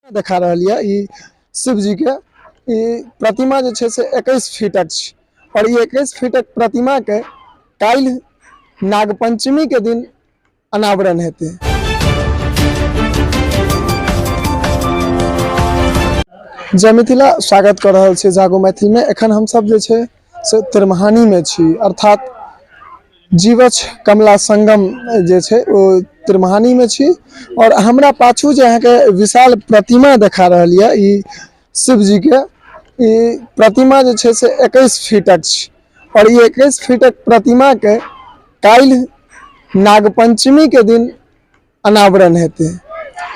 देखा रहल यऽ ई शिव जी के ई प्रतिमा जे छै से 21 फीटक छै और ई 21 फीटक प्रतिमा के काल्हि नागपंचमी के दिन अनावरण हेतै। जय मिथिला, स्वागत कऽ रहल छी जागो मैथिल में। एखन हमसब जे छै से तिरमहानी में छी, अर्थात जीवछ कमला संगम जे छै ओ तिरमहानी में छी। और हमरा पाछू जे अहाँके विशाल प्रतिमा देखा रहल यऽ ई शिव जी के ई प्रतिमा जे छै से 21 फीटक छै और ई 21 फीटक प्रतिमा के काल्हि नागपंचमी के दिन अनावरण हेतै।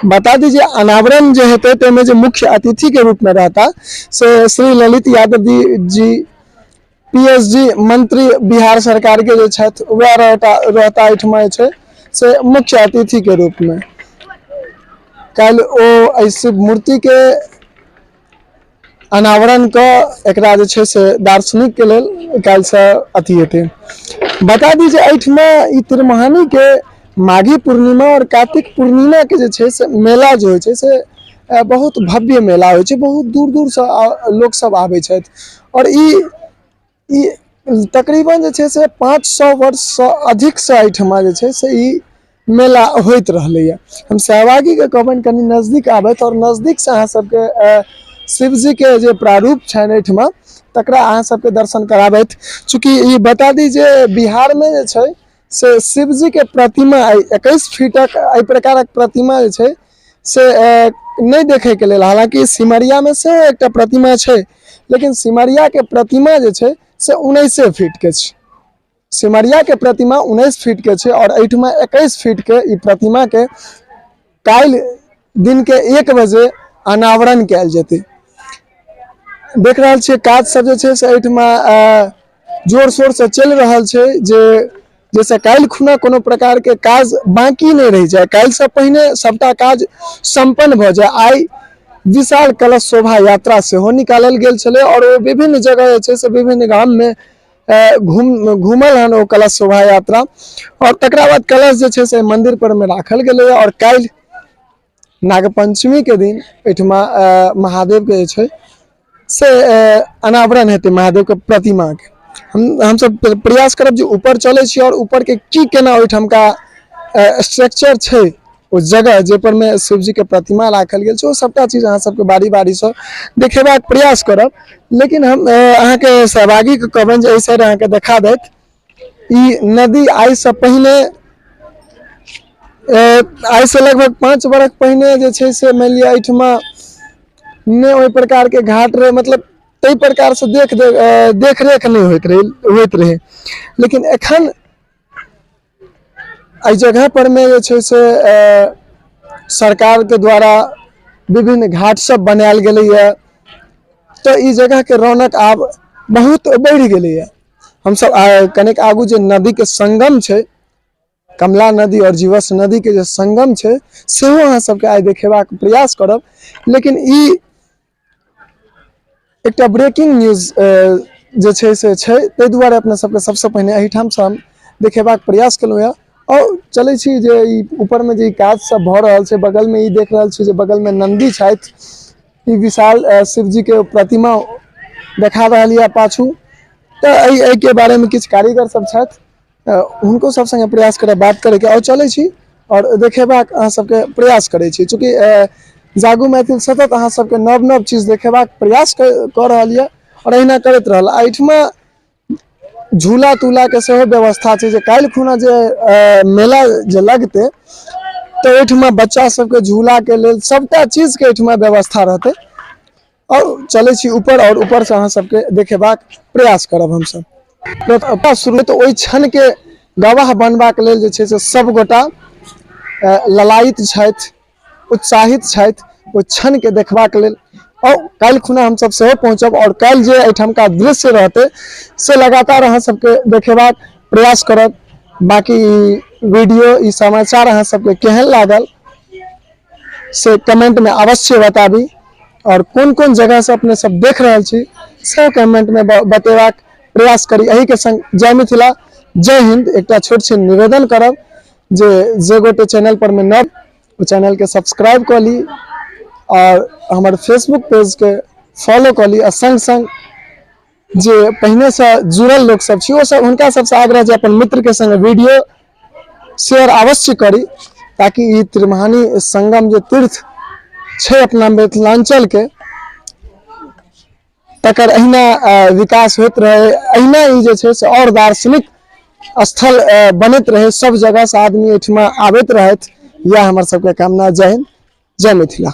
बता दी जे अनावरण जे हेतै ताहिमे जे मुख्य अतिथि के रूप में रहता से श्री ललित यादव जी पीएसजी मंत्री बिहार सरकार के जे छथि वएह रहता एहिठमा जे छै से मुख्य अतिथि के रूप में। काल्हि ओ एहि शिव मूर्ति के अनावरण कऽ एकरा जे छै से दार्शनिक के लेल काल्हिसँ अथी हेतै। बता दी जे एहिठमा ई तिरमहानी के माघी पूर्णिमा और कार्तिक पूर्णिमा के जे छै से मेला जे होइ छै से बहुत भव्य मेला होइ छै। बहुत दूर दूरसँ लोक सब आबै छथि और ई ई तकरीबन जे छै से 500 वर्षसँ अधिकसँ एहिठमा जे छै से ई मेला होइत रहलैए। हम सहभागीके कहबनि कनि नजदीक आबथि आओर नजदीकसँ अहाँ सबके शिवजीके जे प्रारूप छनि एहिठमा तकरा अहाँ सबके दर्शन कराबथि। चूँकि ई बता दी जे बिहारमे जे छै से शिवजीके प्रतिमा 21 फीटक एहि प्रकारक प्रतिमा जे छै से नहि देखैके लेल, हालाँकि सिमरियामे सेहो एकटा प्रतिमा छै लेकिन सिमरियाके प्रतिमा जे छै से 19 फीटके छै। सिमरियाके प्रतिमा 19 फीटके छै और एहिठमा 21 फीटके ई प्रतिमाके काल्हि दिनके 1 बजे अनावरण कयल जेतै। देख रहल छियै काज सब जे छै से एहिठमा जोर शोरसँ चलि रहल छै जे जाहिसँ काल्हि खुना कोनो प्रकारके काज बाँकी नहि रहि जाय, काल्हिसँ पहिने सभटा काज सम्पन्न भऽ जाय। आइ विशाल कलश शोभा यात्रा सेहो निकालल गेल छलै और ओ विभिन्न जगह जे छै से विभिन्न गाममे घूमल हन ओ कलश शोभा यात्रा और तकरा बाद कलश जे छै से मंदिर पर में राखल गेलै और काल्हि नागपंचमी के दिन एहिठमा महादेव के जे छै से अनावरण हेतै महादेव के प्रतिमा के। हमसब प्रयास करब जे ऊपर चलै छी और ऊपर के की केना ओहिठमका स्ट्रक्चर छै, ओ जगह जाहि पर में शिवजी के प्रतिमा राखल गेल छै, ओ सबटा चीज अहाँ सबके बारी बारी से देखेबाक प्रयास करब। लेकिन हम अहाँके सहभागी के कहबनि जे एहि साइड अहाँके देखा देत। ई नदी आइ से पहिने आइ से लगभग 5 बरख पहिने जे छै से मानि लिअ एहिठमा नहि ओहि प्रकार के घाट रहे, मतलब ताहि प्रकार से देख रेख नहि होइत रहै। लेकिन एखन एहि जगह पर में जे छै से सरकार के द्वारा विभिन्न घाट सब बनायल गेलैए तऽ ई जगह के रौनक आब बहुत बढ़ि गेलैए। हमसब कनिक आगू जे नदी के संगम छै, कमला नदी और जीवस नदी के जे संगम छै सेहो अहाँ सबके आइ देखेबाक प्रयास करब। लेकिन ई एकटा ब्रेकिंग न्यूज जे छै से छै, ताहि दुआरे अपना सबके सबसँ पहिने एहिठामसँ हम देखेबाक प्रयास केलहुँ हँ। और चलै छी जे ई ऊपरमे जे ई काज सब भऽ रहल छै, बगलमे ई देख रहल छी जे बगलमे नन्दी छथि, ई विशाल शिवजीके प्रतिमा देखा रहल यऽ पाछू। तऽ एहिके बारेमे किछु कारीगर सब छथि, हुनको सब संगे प्रयास करब बात करैके। और चलै छी और देखेबाक अहाँ सबके प्रयास करै छी। चूँकि जागू मैथिल सतत अहाँ सबके नव नव चीज देखेबाक प्रयास कऽ रहल यऽ और अहिना करैत रहल। एहिठमा झूला तूला के सेहो व्यवस्था छै जे काल्हि खुना जे मेला जे लगतै तऽ ओहिठमा बच्चा सबके झूला के लेल सबटा चीज के एहिठमा व्यवस्था रहतै। और चलै छी ऊपर और ऊपर से अहाँ सबके देखेबाक प्रयास करब हमसब। शुरू तऽ ओहि क्षण के गवाह बनबाक लेल जे छै से सब गोटा ललायित छथि, उत्साहित छथि ओहि क्षण के देखबाक लेल। और काल्हि खुना हमसब सेहो पहुँचब और काल्हि जे एहिठामका दृश्य रहतै से लगातार अहाँ सबके देखेबाक प्रयास करब। बाकी वीडियो ई समाचार अहाँ सबके केहन लागल से कमेंट में अवश्य बताबी और कोन कोन जगह से अपने सब देख रहल छी से कमेंट में बतेबाक प्रयास करी। एही के संग जय मिथिला जय हिंद। एकटा छोट छिन निवेदन करब जे जे गोटे चैनल पर में नव ओ चैनल के सब्सक्राइब कऽ ली, आओर हमर फेसबुक पेजके फॉलो कऽ ली आ सङ्ग सङ्ग जे पहिनेसँ जुड़ल लोकसभ छी ओसभ हुनका सभसँ आग्रह जे अपन मित्रके सङ्ग वीडियो शेयर अवश्य करी, ताकि ई त्रिमहानी संगम जे तीर्थ छै अपना मिथिलाञ्चलके, तकर अहिना विकास होइत रहै, अहिना ई जे छै से आओर दार्शनिक स्थल बनैत रहै, सब जगहसँ आदमी एहिठिमा आबैत रहथि। इएह हमर सबके कामना। जय हिंद, जय मिथिला।